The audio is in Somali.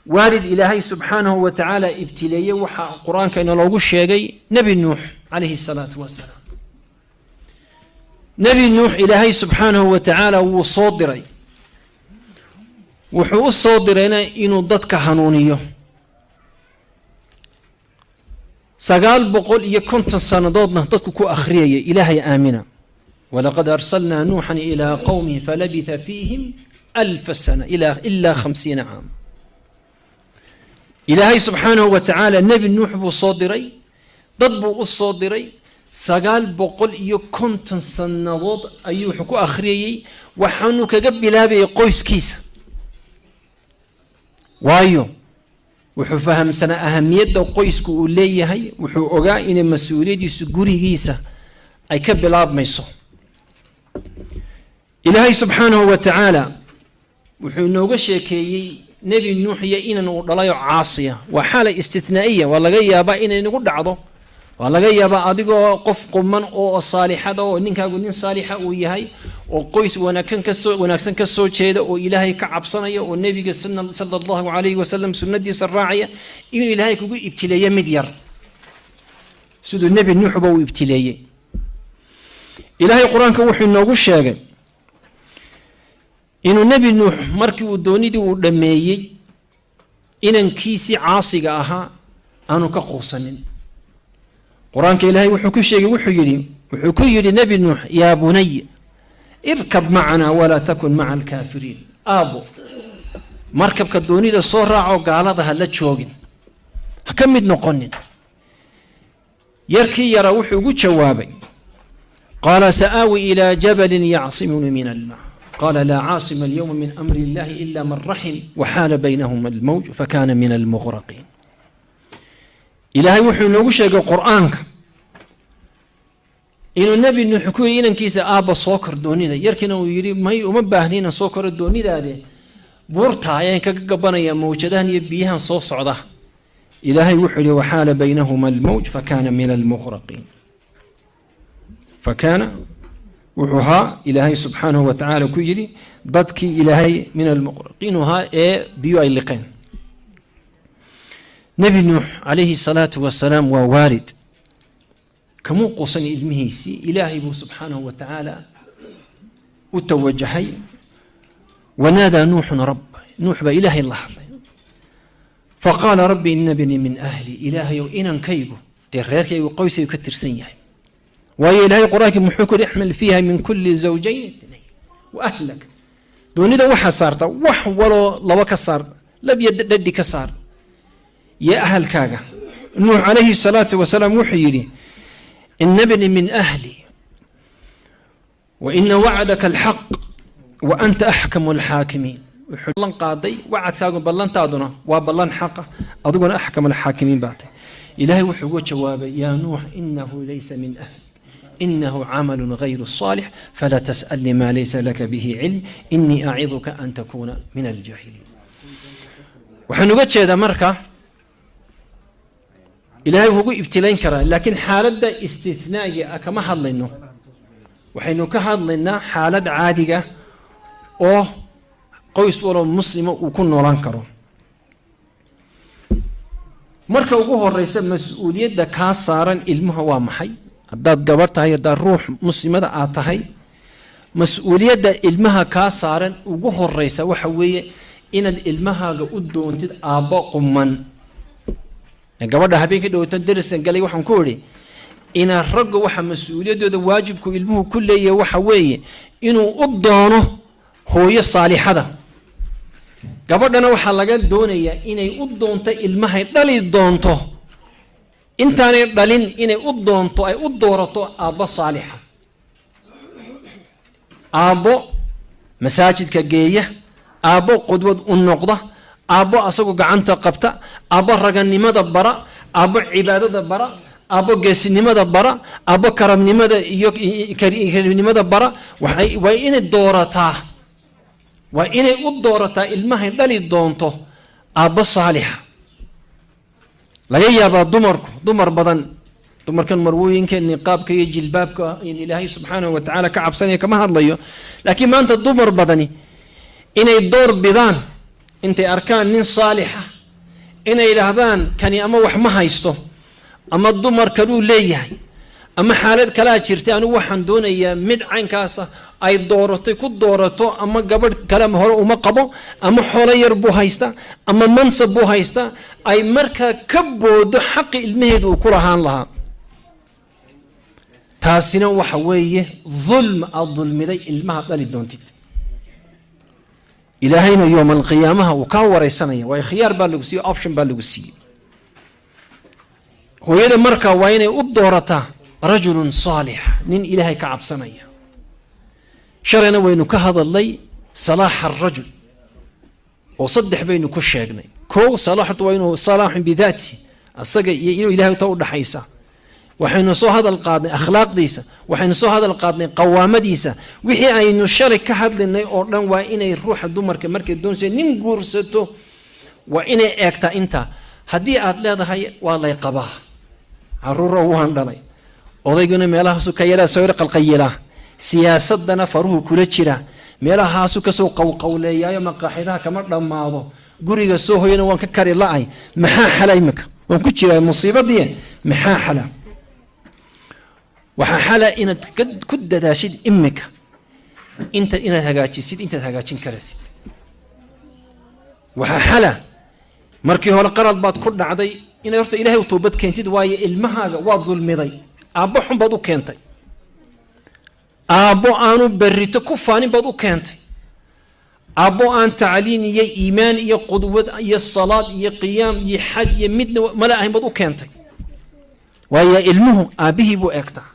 Waalid Ilaahay subxaanahu wa tacaala ibtileeyey waxaa Qur-aanka inaloogu sheegay Nebi Nuux calayhi salaatu wasalaam. Nebi Nuux Ilaahay subxaanahu wa tacaala wuu soo diray, wuxuu u soo dirayna inuu dadka hanuuniyo. 950 sannadoodna dadku ku akhriyaya Ilaahay aamina. Walaqad arsalnaa Nuuxan ilaa qowmihi falabitha fiihim 1000 sana ilaa 50 caam. Ilaahay subxaanahu wa tacaala Nebi Nuux buu soo diray, dad buu u soo diray, 950 sannadood ayuu wuxuu ku akhriyayey. Waxaanuu kaga bilaabayay qoyskiisa, waayo wuxuu fahamsanaa ahamiyadda qoysku uu leeyahay. Wuxuu ogaa inay mas-uuliyaddiisu gurigiisa ay ka bilaabmayso. Ilaahay subxaanahu wa tacaala wuxuu inooga sheekeeyey Nebi Nuux iyo inan uu dhalayoo caasiya. Waa xaala istithnaa'iya. Waa laga yaabaa inay nagu dhacdo, waa laga yaabaa adigoo qof quman oo saalixada oo ninkaagu nin saalixa uu yahay oo qoys wanaagsan kasoo wanaagsan ka soo jeeda oo Ilaahay ka cabsanaya oo Nebiga sala Allahu calayhi wasalam sunnadiisa raacaya, inuu Ilaahay kugu ibtileeyo mid yar siduu Nebi Nuuxba uu ibtileeyey. Ilaahay Qur-aanka wuxuu inoogu sheegay inuu Nebi Nuux markii uu doonidii uu dhammeeyey, inankiisii caasiga ahaa aanu ka quusanin. Qur-aanka Ilaahay wuxuu ku sheegay, wuxuu ku yidhi Nebi Nuux: "Yaa bunay, irkab macanaa walaa takun maca alkaafiriin." Aabo, markabka doonida soo raacoo gaalada ha la joogin, ha ka mid noqonin. Yarkii yaraa wuxuu ugu jawaabay: "Qaala sa'aawi ilaa jabalin yacsimunii min almaa. Qaala laa caasima alyawma min amri illahi ila man raxim. Waxaala baynahuma almawj fakana min almughraqiin." Ilaahay wuxuu inoogu sheegay Qur-aanka inuu Nebi Nuux ku yidhi inankiisa: "Aabba, soo kor doonida." Yarkiina uu yidhi: "May, uma baahni inaan soo koro doonidaade, buurta ayaan kaga gabanayaa mawjadahan iyo biyahan soo socda." Ilaahay wuxuu yihi: "Waxaala baynahuma almawj fakana min almughraqiin." Fakaana wuxuu ahaa, Ilaahay subxaanahu wa tacaala ku yidhi, dadkii Ilaahay min almughraqiin ahaa ee biyo ay liqeen. Nebi Nuux calayhi salaatu wasalaam waa waalid, kamuu quusan ilmihiisii. Ilaahay buu subxaanahu wa tacaala u tawajahay. "Wanaadaa Nuuxun rab." Nuux baa Ilaahay la hadlay. "Faqaala rabbi ina bnii min ahli." Ilaahayow, inankaygu dee reerkaygu, qoyskaygu ka tirsan yahay. Waayo Ilaahay Qur-aankii muxuu ku yidhi? "Ixmil fiiha min kulli zawjayn itnayn wa ahlak." Doonida waxaa saarta wax waloo laba ka saar, lab iyo dhadi ka saar, iyo ahalkaaga. Nuux calayhi salaatu wasalaam wuxuu yidhi: "Ina bnii min ahli wa ina wacdaka alxaq wa anta axkamu alxaakimiin." Wuxuu ballan qaaday: wacadkaagu, ballantaaduna waa ballan xaqa, adiguna axkam alxaakimiin baa tahay. Ilaahay wuxuu uga jawaabay: "Yaa Nuux, inahu laysa min ahlik, inahu camalu gayru saalix, falaa tas'alnii maa laysa laka bihi cilm, inii aciduka an takuuna min aljaahiliin." Waxaan uga jeedaa, marka Ilaahay wuxuu ugu ibtilayn karaa, laakiin xaaladda istithnaa'iga ah kama hadlayno. Waxaynu ka hadlaynaa xaalad caadiga oo qoys waloo muslima uu ku noolaan karo. Marka ugu horeysa, mas-uuliyadda kaa saaran ilmuha waa maxay? Haddaad gabar tahay, haddaad ruux muslimada aad tahay, mas-uuliyadda ilmaha kaa saaran ugu horeysa waxa weeye inaad ilmahaaga u doontid aabbo quman. Gabadha habeenkii dhowtan darisan galay waxaan ku idhi inaa raggu waxa mas-uuliyaddooda waajibku ilmuhu ku leeyahay waxa weeye inuu u doono hooyo saalixada. Gabadhana waxaa laga doonayaa inay u doonto ilmahay dhali doonto, intaanay dhalin inay u doonto, ay u doorato aabbo saalixa, aabbo masaajidka geeya, aabbo qudwad u noqda, aabbo asagoo gacanta qabta, aabbo raganimada bara, aabbo cibaadada bara, aabbo geesinimada bara, aabbo karamnimada iyo karimnimada bara. Waa inay doorataa, waa inay u doorataa ilmahay dhali doonto aabbo saalixa. Laga yaabaa dumarku, dumar badan, dumarkan marwooyinka niqaabka iyo jilbaabka in Ilaahay subxaanahu wa tacaala ka cabsanaya kama hadlayo, laakiin maanta dumar badani inay door bidaan intay arkaan nin saalixa. Inay yidhaahdaan kani ama wax ma haysto, ama dumar kaluu leeyahay, ama xaalad kalaa jirtay, anigu waxaan doonayaa mid caynkaasa ay dooratay ku doorato, ama gabadh kale hore uma qabo, ama xoolo yar buu haystaa, ama mansab buu haystaa, ay markaa ka boodo xaqi ilmaheedu uu ku lahaan lahaa. Taasina waxa weeye dulm aad dulmiday ilmaha dhali doontid. Ilaahayna yowma alqiyaamaha uu kaa wareysanaya, waayo khiyaar baa lagu siiyey, option baa lagu siiyey. Hooyada marka waa inay u doorataa rajulun saalix, nin Ilaahay ka cabsanaya. Shalayna waynu ka hadalnay salaaxa arajul, oo saddex baynu ku sheegnay. Kow, salaax horta waa inuu salaaxun bidaati, asaga iyo inuu Ilahay ta udhaxaysa. Waxaynu soo hadal qaadnay akhlaaqdiisa, waxaynu soo hadal qaadnay qawaamadiisa. Wixii aynu shalay ka hadlinay oo dhan waa inay ruuxa dumarka markay doonaysa nin guursato waa inay eegtaa intaa. Haddii aad leedahay waa lay qabaa, caruura waan dhalay, odayguna meelahaasu ka yaraa soo yar qalqayilaa, siyaasadana faruhu kula jira, meelahaasu kasoo qowqowleeyaayo, maqaaxidaha kama dhammaado, guriga soo hoyana waan ka kari la-ay, maxaa xala? Imika waan ku jiraa musiibadii, maxaa xala? Waxaa xala inaad ku dadaashid imika inta inaad hagaajisid intaad hagaajin karasid. Waxaa xala, markii hore qalad baad ku dhacday, inaad horta Ilahay u toobad keentid, waayo ilmahaaga waad dulmiday. Aabbo xun baad u keentay, aabbo aanu berrito ku faanin baad u keentay, aabbo aan tacliin iyo iimaan iyo qudwad iyo salaad iyo qiyaam iyo xaj iyo midna mala ahayn baad u keentay, waayo ilmuhu aabbihii buu eegtaa.